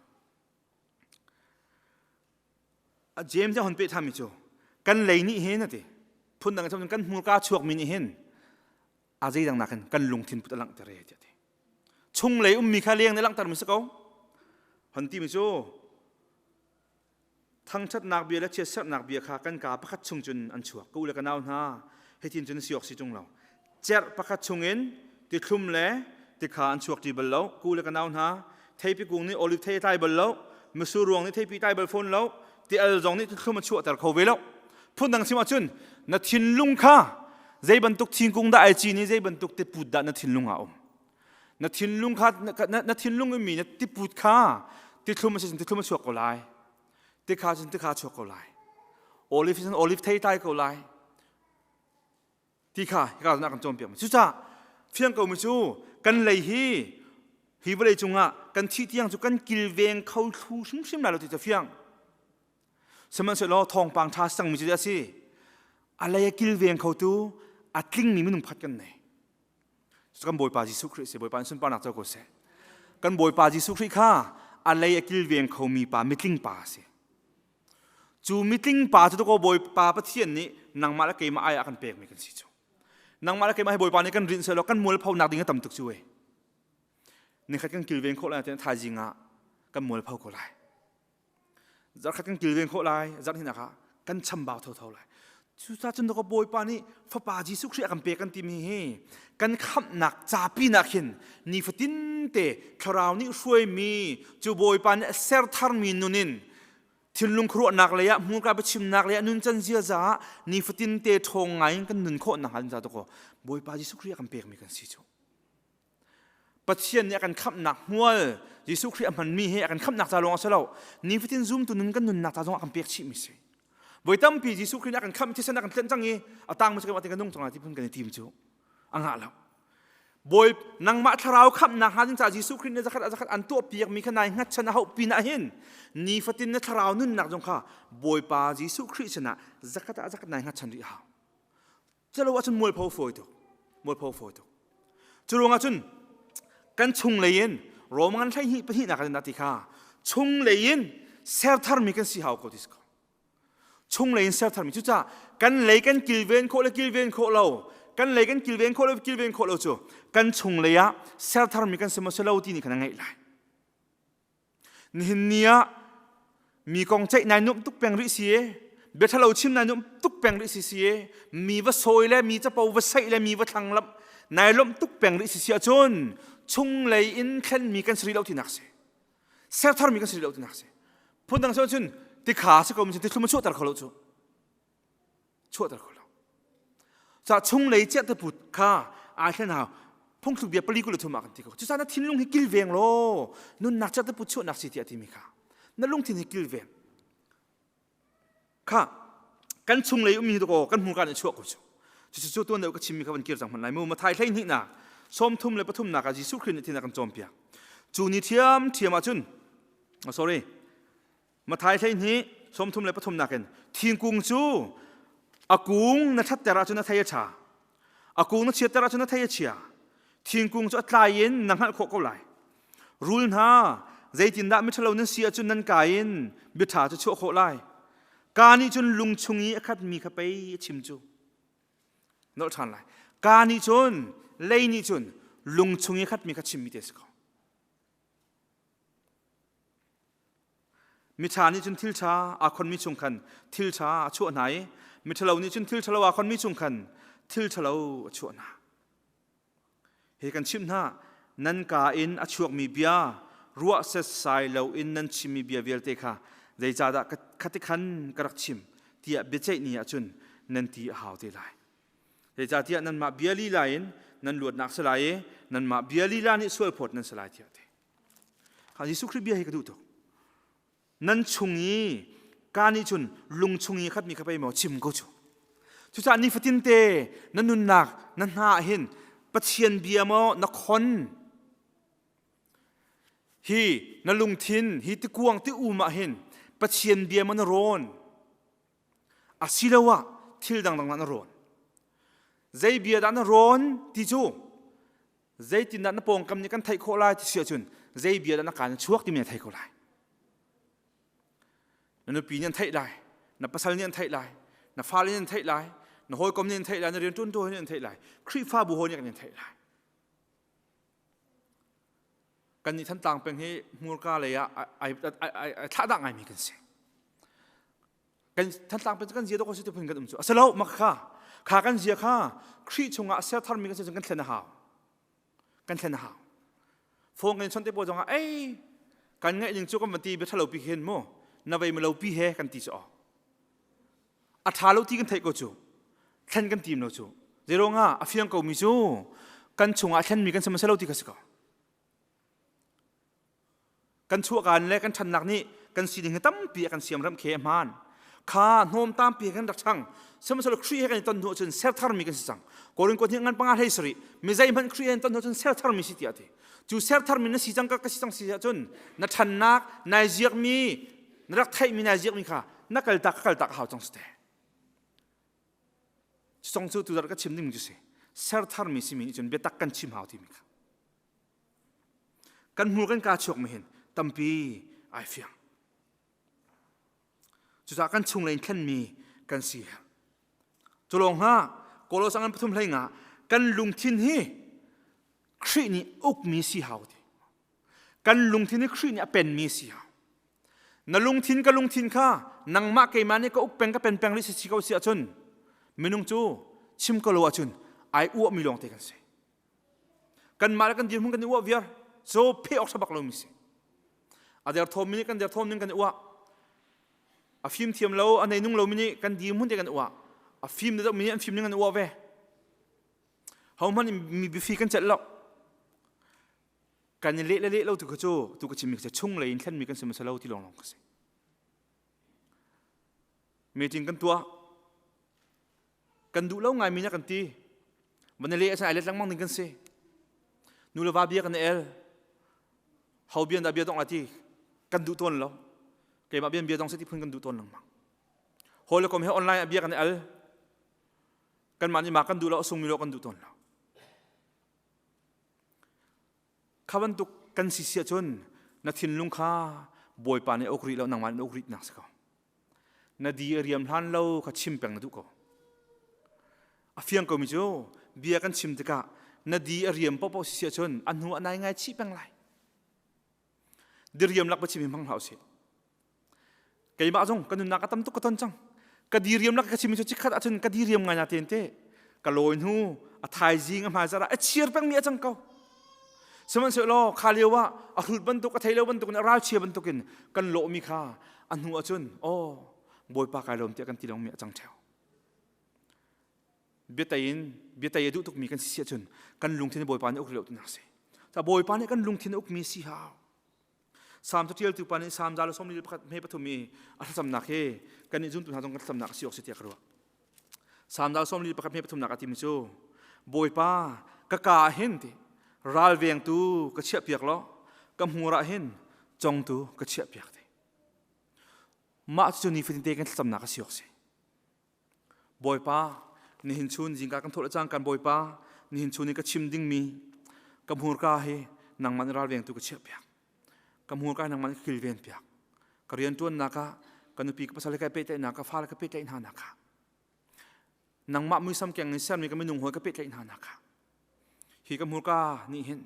James nih a hun peh ṭhanmi cu kan lei nih hin a ti phundang in kan hmurka chuakmi nih hin a zeidang nakin kan lungthin put a langhter e tiah ti. Chunglei ummi kha leng nih langhtermi si ko. Hon timi cu Thangṭhatnak bia le chiatserhnak bia kha kan kaa pakhat chung cun an chuak. Ka u le ka nau hna, hitin cun si awk si ṭung lo. Cerh pakhat chungin tithlum le tikha an chuak ṭi bal lo. Ka u le ka nau hna, theipi kung nih oliv thei a tlai bal lo, mitsur ruang nih theipi tlai bal fawn lo, ti al zong nih tithlum a chuahter kho ve lo. Phundang chim ahcun na thinlung kha zei bantuk thingkung dah ai cin i zei bantuk tiput dah na thinlung ah a um. Na thinlung kha na thinlung in mi na tiput kha tithlum a si cun tithlum a chuak ko lai. Tikha cun tikha a chuak ko lai. Olive cun olive thei tlai ko lai. Ti kha hika zawn ah kan cawnpiak mi. Cucaah fiang ko mi cu kan lei hi hi vawlei cungah kan thih tiang cu kan kilveng kho thlu hrimhrim lai lo ti cu fiang. Sihmanhsehlaw thawngpang ṭha sang mi cu a si. A lei a kilveng khotu a tlingmi minung pakhat kan nei. Kan Bawipa Jesuh Khrih si Bawipa in sunparnak co ko seh. Kan Bawipa Jesuh Khrih kha a lei a kilveng khomi pa mitling pa a si. Cu mitling pa cu ko Bawipa Pathian nih nangmah le keimah ai ah kan pekmi kan si cu. Nangmah le keimah hi Bawipa nih kan rinh sehlaw kan mualphonak ding a tam tuk cu e. Nikhat kan kilven khawh lai tiah thaizing ah kan mualpho ko lai. Zarkhat kan kilven khawh lai, zarh hnihnak ah kan chambau thotho lai. Cucaah cun ka Bawipa nih Fapa Jesuh Khrih a kan pek kan timi hi kan khamhnak ca pinak hin nifatin te Thlarau nih hruaimi cu Bawipa nih a ser tharmi nun in thinlung khuaruahnak lei ah hmurka biachimnak lei ah nuncan ziaza ah nifatin te ṭhawng ngai in kan nun khawh nakhnga ca to Bawipa Jesuh Khrih a kan pekmi kan si cu. Pathian nih a kan khamhnak hmual Jesuh Khrih a hmanmi hi a kan khamhnak ca lawng a si lo. Nifatin zumtu nun kan nunnak ca zong a kan pek chihmi si. Voi tampi Jesuh Khrih nih a kan khamh thisen a kan tlenh cang i a tangmi cu keimah te kan nung cang lai ti phun kan i tim cu a ngah lo. Bawi nangmah thlarau khamhnak hnga ding caah Jesuh Khrih nih zakhat ah zakhat an tuah piakmi kha nai hngatchan a hauh pin ah hin nifatin na thlarau nunnak zong kha Bawipa Jesuh Khrih sinah zakhat ah zakhat nai hngatchan rih hau. Calo ahcun mualpho fawi tuk. Mualpho fawi tuk. Cu ruangah cun kan chunglei in Rom ngan 12 pahnihnak ah ti kha chunglei in sertharmi kan si hau ko ti si ko. Chunglei in sertharmi cucaah kan lei kan kilven khawh le kilven khawh lo kan lei kan kilven khawh le kilven khawh lo cu kan chunglei ah sertharmi kan si maw si lo ti ni khan a ngeih lai. Nihin ni ah mi kong ceih nai nuamh tuk peng rih si e, bia ṭhalo chim nai nuamh tuk peng rih si si e, mi va sawi le mi capo va saih le mi va thlanglamh nai lawmh tuk peng rih si si ahcun chunglei in thlenmi kan si rih lo tinak si. Sertharmi kan si rih lo tinak si. Phundang cun tikha si ko mi tithlum a chuahter kho lo cu. Chuahter kho lo. Ca chunglei chiah te put kha ai thlen hau phungthluk bia pali kul thum ah kan ti ko. Cucaah na thinlung hi kilveng law nunnak chiah te put chuahnak si tiah timi kha na lungthin hi kilveng. Kha kan chunglei ummi hi ko kan hmurka nih chuah ko cu. Cucu cu tuan deuh ka chimmi kha van kir cang hmanh lai mu. Mathai 12 nak 33 nak ah Jesuh Khrih nih thin a kan cawnpiak. Cu ni thiam thiam ahcun sorry Mathai 12 33 nakin thingkung cu a kung na ṭhatter ahcun a thei a ṭha. A kung na chiatter ahcun a thei a chia. Thingkung cu a tlai in na hngalh khawh ko lai. Rul hna, zeitindah miṭhalo nan si ahcun nan ka in biaṭha cu chuah khawh lai. Ka nih cun lung chung i a khatmi kha pei a chim cu. Nolh ṭhan lai. Ka nih cun, lei nih cun lung chung i a khatmi kha chimmi te a si ko. Miṭha nih cun thil ṭha aa khonmi chung khan thil ṭha a chuah hna i miṭhalo nih cun thil ṭhalo aa khonmi chung khan thil ṭhalo a chuah hna. Hi kan chimh hna, nan kaa in a chuakmi bia ruah setsai loin nan chimmi bia vialte kha zeicahdah khati khan ka rak chim tiah biaceih ni ahcun nan ti a hau te lai. Zeicahtiah nanmah bia lila in nan luatnak si lai i nanmah bia lila nih sualphawt nan si lai tiah a ti. Kha Jesuh Khrih bia hi ka duh tuk. Nan chung i ka nih cun lung chung i khatmi kha pei maw chim ko cu. Cucaah nifatin te na nunnak na hna ah hin Pathian bia maw na khon hi na lungthin hi tikuang ti um ah hin Pathian bia maw na rawn asiloah thil dangdang na rawn zei bia dah na rawn ti cu zeitindah na pawngkam nih kan theih khawh lai ti si ahcun zei bia dah na kaan chuak timi na thei ko lai na nupi nih an theih lai na pasal nih an theih lai na fale nih an theih lai na hawikom nih an theih lai na rianṭuantu nih an theih lai Khrihfabu hawi nih an theih lai kan nih Thantlang peng hi hmurka lei ah ai thlahdah ngaimi kan si kan Thantlang peng kan zia dawk si ti phun kan um cu asilo mak kha kha kan zia kha Khrih chungah ser tharmi kan si kan thlen a hau kan thlen a hau phone kan chon te pawl zongah ei kan ngaih ning cu kan van ti bia thalo pi hin mu na vei lo pi he kan ti cu a tha lo ti kan theih ko cu thlen kan tim lo cu zeiruangah a fiang ko mi cu kan chungah thlenmi kan si lo ti kha si ko Kan chuahkaan le kan ṭhannak nih kan sining hi tampi a kan siamremh khi a hmaan. Kha hnawm tampi kan rak chang. Sihmanhsehlaw Khrih he kan i ton hnu ahcun sertharmi kan si cang. Korin kuat nih ngan panga hlei sarih mi zeihmanh Khrih he ton hnu ahcun sertharmi si tiah a ti. Cu sertharmi na si cang ka ka si cang si ahcun na ṭhannak nai ziakmi na rak theihmi nai ziakmi kha na kaltak ka kaltak a hau cang si te. Song cu tuzarh ka chim ding cu si. Sertharmi simi nih cun biatak kan chim hau timi kha. Kan hmur kan kaa chuak mi hin tampi ai fiang. Cucaah kan chunglei in thlenmi kan si. Cu lawng hna Kolosa ngan pathum hlei nga kan lungthin hi Khrih nih ukmi si hau ti. Kan lungthin hi Khrih nih a penmi si hau. Na lungthin ka lungthin kha nangmah keimah nih ka uk peng ka pen peng rih si ko si ahcun minung cu chim ko lo ahcun ai uahmi lawng te kan si. Kanmah le kan dirhmun kan i uah viar so phe awk bak lomi si. A derthawmmi nih kan derthawm ning kan i uah. A fim thiam lo, a neinung lomi nih kan dirhmun te kan i uah. A fim deuhmi nih an fim ning an i uah ve. Hohmanh mi biafi kan celh lo. Kan i leh le leh lo tu kha cu tu ka chimmi cu chung lei in thlenmi kan si hmasa lo ti lawnglawng ka si. Meeting kan tuah. Kan duh lo ngaimi na kan ti. Van i leh ahcun ai let lengmang ding kan si. Nu le va bia kan el. Ho bian dah bia dong la ti kan duh tawn lo. Keimah bian bia dong se ti phun kan duh tawn lengmang. Hawi le kom he online ah bia kan el. Kanmah nih ma kan duh lo, a sungmi lo kan duh tawn lo. Kha bantuk kan si si ahcun na thinlung kha Bawipa nih a uk rih lo, nangmah nih na uk rih nak si ko. Na di a riam hlan lo kha chim peng na duh ko. A fiang komi cu bia kan chim tikah na di a riam paohpaoh si si ahcun a hnu a nai ngai chih peng lai. Diriam lak va chim hi hmang hlah usih. Keimah zong ka nunnak a tam tuk ka ton cang. Ka diriam lak ka chim cu chikkhat ahcun ka diriam ngai na ten te. Ka lawi hnu a thaizing a hmaizarh ah a chiar pengmi a cang ko. Sihmanhsehlaw kha lio ah a hrut bantuk a thei lo bantuk in a ralchia bantuk in kan lawhmi kha a hnu ahcun aw Bawipa kai lawm tiah kan ti lengmi a cang theo. Biatai in biatai a duh tukmi kan si ahcun kan lungthin Bawipa nih uk rih lo tinak si. Ca Bawipa nih kan lungthin a ukmi si hau. Salm caṭialtu pa nih Salm 141 hme pathum i a thlacamnak hi kannih zumtu hna zong kan thlacamnak a si awk si tiah ka ruah. Salm 141 hme pathumnak a timi cu Bawipa ka ka ah hin ti ralvengtu ka chiahpiak law ka hmur ah hin congtu ka chiahpiak ti. Mah cu nifatin te kan thlacamnak a si awk si. Bawipa, nihin chun zingka kan thawh le cangkan Bawipa, nihin chun i ka chim dingmi ka hmurka hi nangmah nih ralvengtu ka chiahpiak. Ka hmurka hi nangmah nih ka kilvenpiak. Ka rianṭuannak ah ka nupi ka pasal he kai pehtlaihnak ka fale ka pehtlaih hna nak ah nangmah muisam keng in sermi ka minung hawi ka pehtlaih hna nak ah Hi ka hmurka nih hin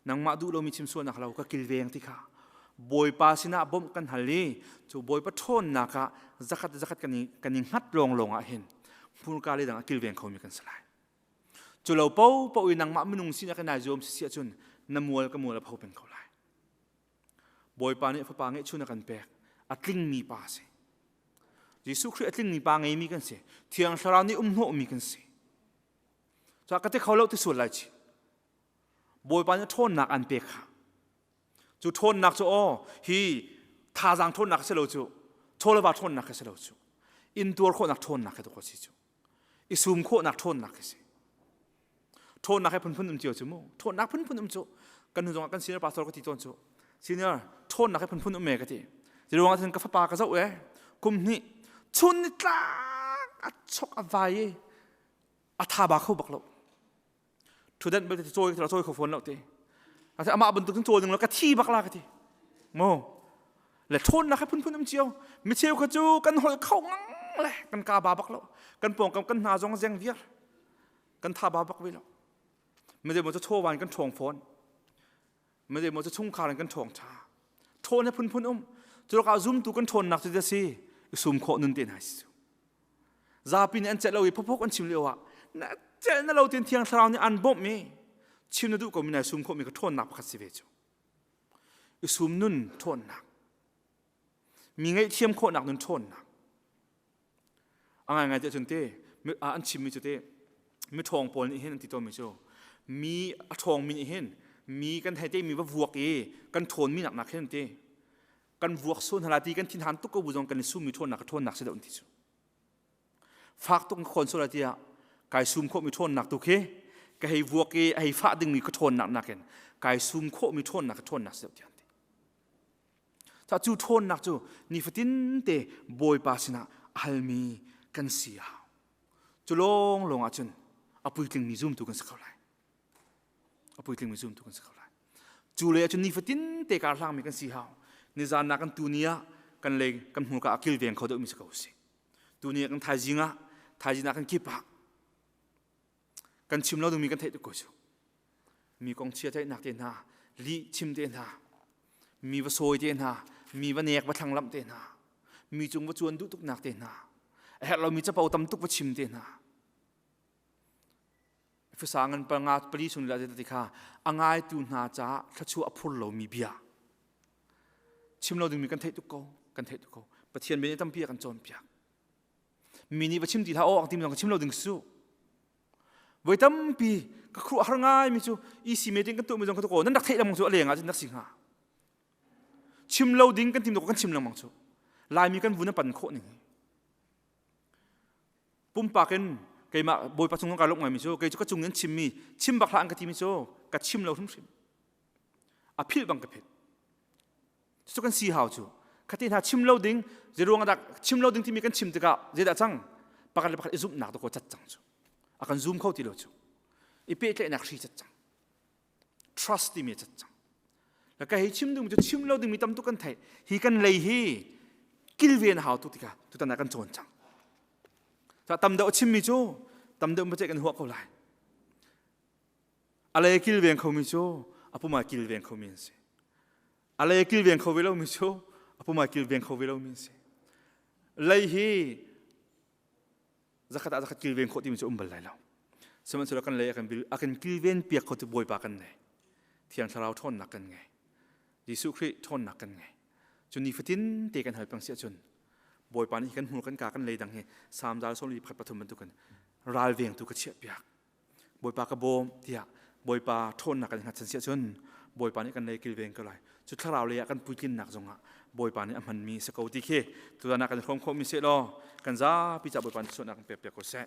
nangmah duh lomi chim sualnak lo ka kilveng ti kha Bawipa sinah bawmh kan hal i cu Bawipa ṭhawnnak ah zakhat zakhat kan i kan i hngat lawnglawng ah hin hmurka le dang ah kilveng khomi kan si lai. Cu lo paohpaoh i nangmah minung sinak in nai zuam si si ahcun na mual ka mual a pho peng ko lai. Bawipa nih fapa ngeihchun a kan pek. A tlingmi pa a si. Jesuh Khrih a tlingmi pa ngeimi kan si. Thiang Thlarau nih umhnawhmi kan si. Ca ka ti kho lo ti sual lai chi. Bawipa nih ṭhawnnak an pek kha. Cu ṭhawnnak cu aw hi thazaang ṭhawnnak si lo cu chawleva ṭhawnnak si lo cu intuar khawhnak ṭhawnnak khi tu si cu i sum khawhnak ṭhawnnak khi si. Ṭhawnnak he phunphun um cio cu mu. Ṭhawnnak phunphun um cu kan hnu zongah kan senior pastor ka ti tawn cu senior ṭhawnnak he phunphun um me ka ti. Ziruangah cun ka fapa ka zoh e kum hnih chun ni tlak a chok a vai i a tha ba kho bak lo thuden belte cawi ka cawi kho fawn lo te ate amah bantuk cun cawi ding lo ka thi bak la ka ti mo le ṭhawnnak he phunphun um cio mi cheu kha cu kan holh kho ngang le kan ka ba bak lo kan pawngkam kan hna zong zeng viar kan tha ba bak ve lo mi zeimaw cu chawvan kan ṭhawng fawn mi zeimaw cu chungkhar in kan ṭhawng ṭha ṭhawn he phunphun um cu ah zumtu kan ṭhawnnak cu si sum khawh nun te hna si Zapi nih an celh lo i phawphawk an chim lio ah na celh na lo tin thiang thlarau nih an bawmh i chim na duh ko mi nai sum khawhmi ka ṭhawnnak pakhat si ve cu. I sum nun ṭhawnnak. Mi ngaihthiam khawhnak nun ṭhawnnak. A ngaingai te cun te an chimmi cu te mi ṭhawng pawl nih hin an ti tawnmi cu mi a ṭhawngmi nih hin mi kan hei te mi va vuak i kan ṭhawnmi nak nak hin te kan vuak sual hna lai ti kan thinhan tuk ko bu zong kan i summi ṭhawnnak ka ṭhawnnak si deuh an ti cu fak tuk ka khawn sual lai tiah kai sum khawhmi ṭhawnnak tu khi ka hei vuak i a hei fah dingmi ka ṭhawnnak nakin kai sum khawhmi ṭhawnnak ka ṭhawnnak si deuh tiah an ti Ca cu ṭhawnnak cu nifatin te Bawipa sinah a halmi kan si a hau. Cu lawnglawng ahcun a puitlingmi zumtu kan si kho lai. A puitlingmi zumtu kan si kho lai. Cu le ahcun nifatin te kar hlangmi kan si hau. Nizan ah kan tuni ah kan lei kan hmurka a kilveng kho deuhmi si ko si. Tuni ah kan thaizing ah thaizing ah kan kip ah kan chim lo dingmi kan theih tuk ko cu. Mi kong chia theihnak te hna, lih chim te hna, mi va sawi te hna, mi va nek va thlanglamh te hna, mi cung va cuan duh tuknak te hna, a herh lomi capo tam tuk va chim te hna. Fasa ngan panga pali chung la ti kha a ngaitu hna caah thluachuah a phur lomi bia chim lo dingmi kan theih tuk ko kan theih tuk ko Pathian bia nih tampi a kan cawnpiak mi nih va chim ti hlah aw ang timi zong ka chim lo ding su voi tampi ka khuruah har ngai mi cu EC meeting kan tuah mi zong ka tu ko nan rak theih lengmang cu a leng ah cun rak si hnga chim lo ding kan tim kan chim lengmang cu laimi kan vun a pan khawh ning hi Pumpak in keimah Bawipa cung ka lawmh ngaimi cu kei cu ka cung in chimmi chim bak hlah an ka timi cu Ka chim lo hrimhrim. A philh bang ka philh. Cu kan si hau cu. Khati hna chim lo ding, zeiruang dah chim lo ding timi kan chim tikah zeidah cang? Pakhat le pakhat i zumhnak dakaw cat cang cu. A kan zum kho ti lo cu. I pehtlaihnak hri cat cang. Trust timi cat cang. La ka hei chim ding cu chim lo dingmi tam tuk kan theih. Hi kan lei hi kilven hau tuk tikah tutan ah kan cawn cang. Ca tam deuh a chimmi cu tam deuh ma kan huah ko lai. A lei kilveng khomi cu a pum ah kilveng khomi an si. A lei kilveng kho ve lomi cu a pum ah kilveng kho ve lomi an si. Lei hi zakhat ah zakhat kilven khawh timi cu um bal lai lo. Sihmanhsehlaw kan lei a kan kilven piak kho tu Bawipa kan nei. Thiang Thlarau ṭhawnnak kan ngei. Jesuh Khrih ṭhawnnak kan ngei. Cu nifatin te kan hal peng si ahcun Bawipa nih kan hmur kan ka kan lei dang hi Salm 41 3 bantukin ralvengtu ka chiah piak. Bawipa ka bawm tiah Bawipa ṭhawnnak kan hngatchan si ahcun Bawipa nih kan lei kilveng ko lai. Cu thlarau lei ah kan puitlinnak zongah Bawipa nih a hmanmi si ko ti khi tutan ah kan hrawm khawhmi seh law kan zapi ca Bawipa nih suahnak kan pek piak ko seh.